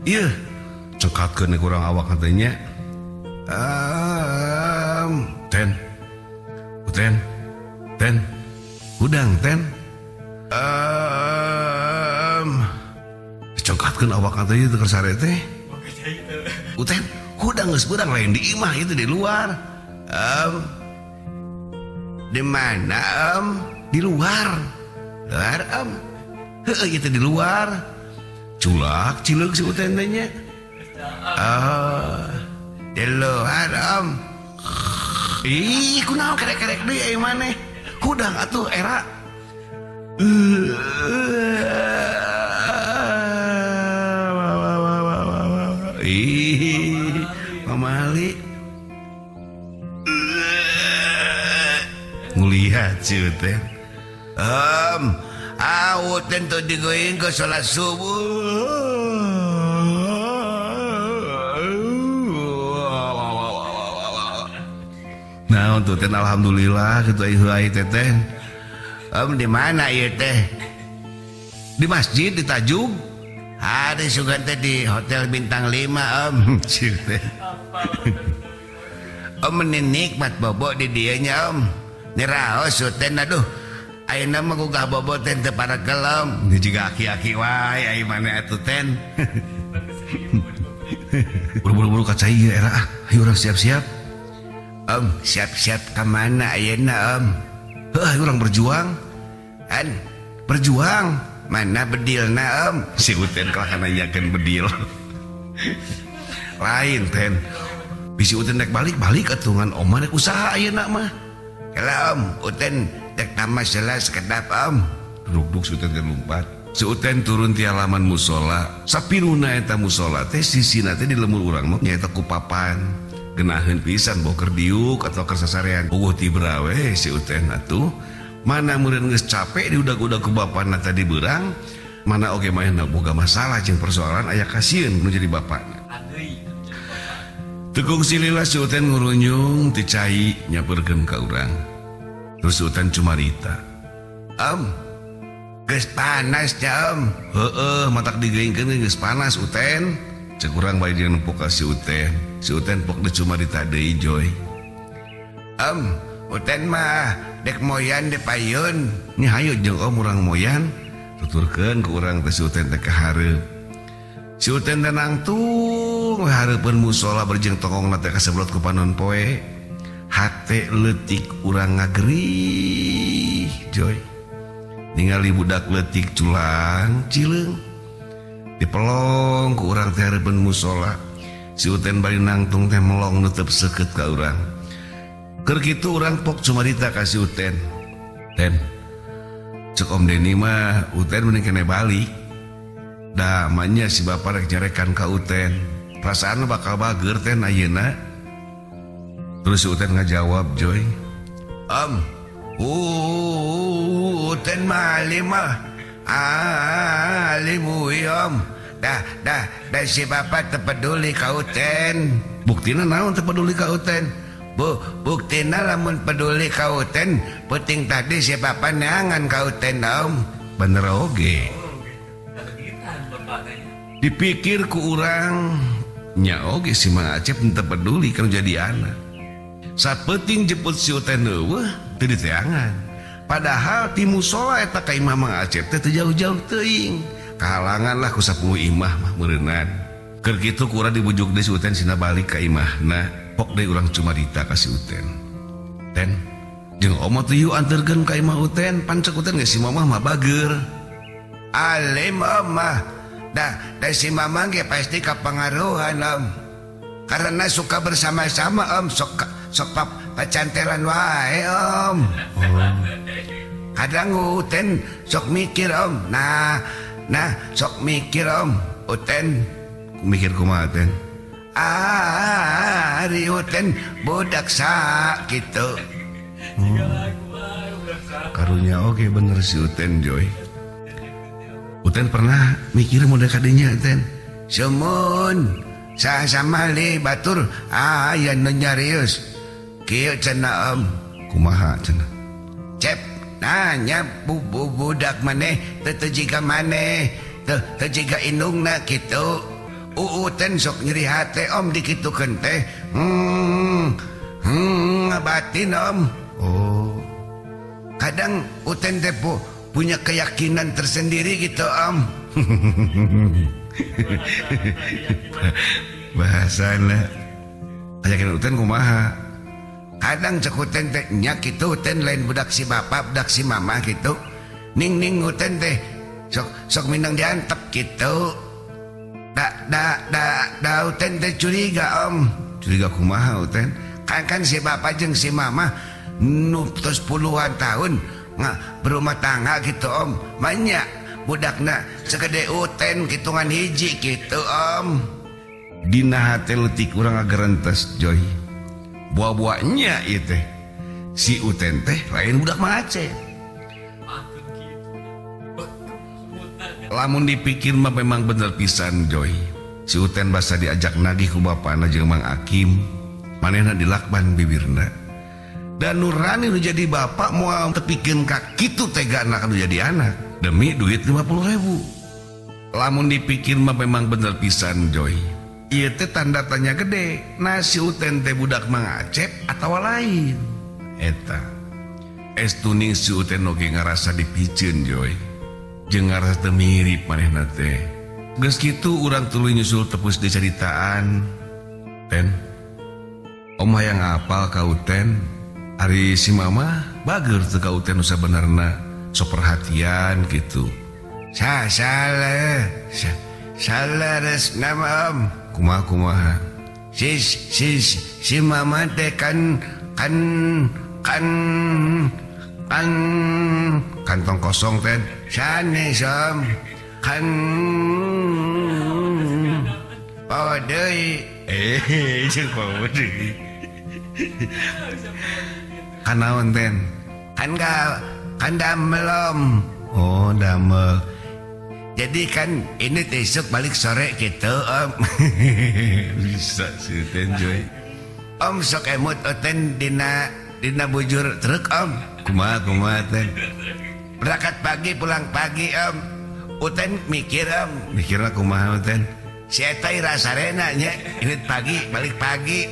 Ieu cengkatkeun ku urang awak teh nya. Ten. Ten. Ten. Hudang ten. Dicengkatkeun awak teh teu keur sare teh. Uten, hudang geus beurang lain di imah itu di luar. Di mana om? Di luar. Luar om. Heeh itu di luar. Culak cileuk si Uten teh nya. Di luar om. Ih, kunaon kerek-kerek deui ai maneh. Hudang atuh era. Ih, pamali. Ngulihat si Uten. Uten tuh digoing ke sholat subuh. Nah, untuk ten alhamdulillah gitu ai teteh. Om di mana ieu teh? Di masjid di Tajug. Hari sugan teh di hotel bintang 5 om. Cieu teh. Om ini nikmat bobo di dieu nya om. Niraos Uten aduh. Ayeuna mah gugah bobo teh teu paragelem. Ini juga aki-aki wae ai maneh atuh ten. Buru-buru ka cai ieu era ah. Hayu urang siap-siap. Om, siap-siap ka mana ayeuna om? Heuh, ayo urang berjuang. An, berjuang. Mana bedilna om? Si Uten kalah nanyakeun bedil. Lain ten. Bisi Uten rek balik-balik atuh ngan om mah rek usaha ayeuna mah. Kela om, Uten rek nama jelas kedap om. Duduk-duduk si Uten teh lumpat. Si Uten turun ti halaman musola. Sapiruna eta musola teh sisina teh di lemur urang mah nyaeta ku papan. Genaheun pisan boker diuk atau keur sasarean. Eueuh tibra we si Uten atuh. Mana meureun geus capek diudag-udag ku bapana tadi beurang, mana oge manehna boga masalah jeung persoalan aya kasieun nu jadi bapana. Teu kungsi lila si Uten ngurunyung ti cai nyapeurkeun ka urang. Terus si Uten cumarita. Om, geus panas nya om. Heueuh, matak digeungkeun geus panas Uten. Cek urang bari jeung nempo ka si Uten. Si Uten pok deui cumarita deui Joy. Om, Uten mah dek moyan di payun. Nya hayu jeung om urang moyan. Tuturkeun ku urang teh si Uten teh ka hareup. Si Uten teh nangtung we hareupeun musola berjeng tongongna teh kaseblot ku panon poe. Hate leutik urang ngagerih Joy. Ningali budak leutik culang cileung. Dipelong ku urang teh hareupeun musola. Si Uten bari nangtung teh melong nutup seukeut ka urang. Keur kitu urang pok cumarita ka si Uten. Ten, cek Om Deni mah Uten mending kene balik. Da manya si bapak rek nyarekan ka Uten. Perasaan bakal bager ten ayeuna. Terus si Uten ngajawab Joy. Om, Uten mah alim mah. Alim om. Dah dah dah si bapak teu peduli ka Uten. Buktina naon teu peduli ka Uten? Bu, buktina lamun peduli ka Uten, penting tadi si bapak neangan ka Uten om. Bener oge. Dipikir ku urang nya oge si Mang Acep teu peduli kana jadi anak. Sapenting jemput si Uten eueuh teu diteangan. Padahal ti musola eta ka imah Mang Acep teh teu jauh-jauh teuing. Kahalangan lah ku 10 imah mah meureunnan. Keur kitu ku urang dibujuk deui si Uten sina balik ka imahna. Pok deui urang cumarita ka si Uten. Ten, jeung omo teh yuk anterkeun ka imah Uten, pan cek Uten geus si mamah mah bager. Alim omah. Dah, dah si mamah ge pasti kapangaruhan om. Karena suka bersama-sama om, sok sok pacantelan wae om. Oh. Kadang Uten sok mikir om. Nah, nah sok mikir om. Uten mikir kumaha ten? Ari Uten budak sa gitu. Oh. Karunya oke bener si Uten Joy. Uten pernah mikir model kadinya Uten. Sumun sama li batur aya nu nyarius. Kieu cenah om. Kumaha cenah? Cep nanya budak maneh teu teu jiga maneh teu teu jiga indungna kitu. Uten sok nyeri hate Om dikitukeun teh. Ngabatin Om. Oh. Kadang Uten teh punya keyakinan tersendiri gitu Om. Bahasana keyakinan Uten kumaha? Kadang cek Uten teh nya kitu Uten lain budak si bapak, budak si mama gitu. Ning-ning Uten teh sok minang diantep gitu. Da Uten teh curiga Om. Curiga kumaha Uten? Kan si bapak jeung si mama nu tos puluhan tahun berumah tangga gitu Om. Banyak budakna segede Uten kitungan hiji gitu Om. Dina hate leutik urang ngagerentes Joy. Buah-buahnya ieu teh. Si Uten teh lain budak Mang Acep. Lamun dipikir mah memang bener pisan Joy. Si Uten basa diajak nagih ku bapana jeung Mang Akim. Manehna dilakban bibirna. Dan Nurani nu jadi bapak moal tepikeun ka kitu tegana nu jadi anak demi duit 50.000. Lamun dipikir mah memang bener pisan Joy. Ieu teh tanda tanya gede. Nah si Uten teh budak Mang Acep atawa lain. Eta. Estuning si Uten oge ngarasa dipiceun Joy. Jeung ngarasa teu mirip manehna teh. Geus kitu urang tuluy nyusul tepus di caritaan. Ten. Om hayang apal ka Uten. Ari si mama bager teu ka Uten nu sabenerna sok perhatian gitu. Salah. Salah nama Om. Kumaha kumaha. Si mama teh kan kantong kosong ten. Sanes Om. Kan bawa deui. Jeung bawa deui. Kanaon ten? Kan kan damel Om. Oh, damel. Jadi kan ini besok balik sore gitu Om. Bisa sih Uten Joy. Om sok emut Uten dina bujur truk Om. Kumaha kumaha ten? Berangkat pagi pulang pagi Om. Uten mikir Om. Mikirna kumaha Uten? Si eta ira sarena nya, ini pagi balik pagi.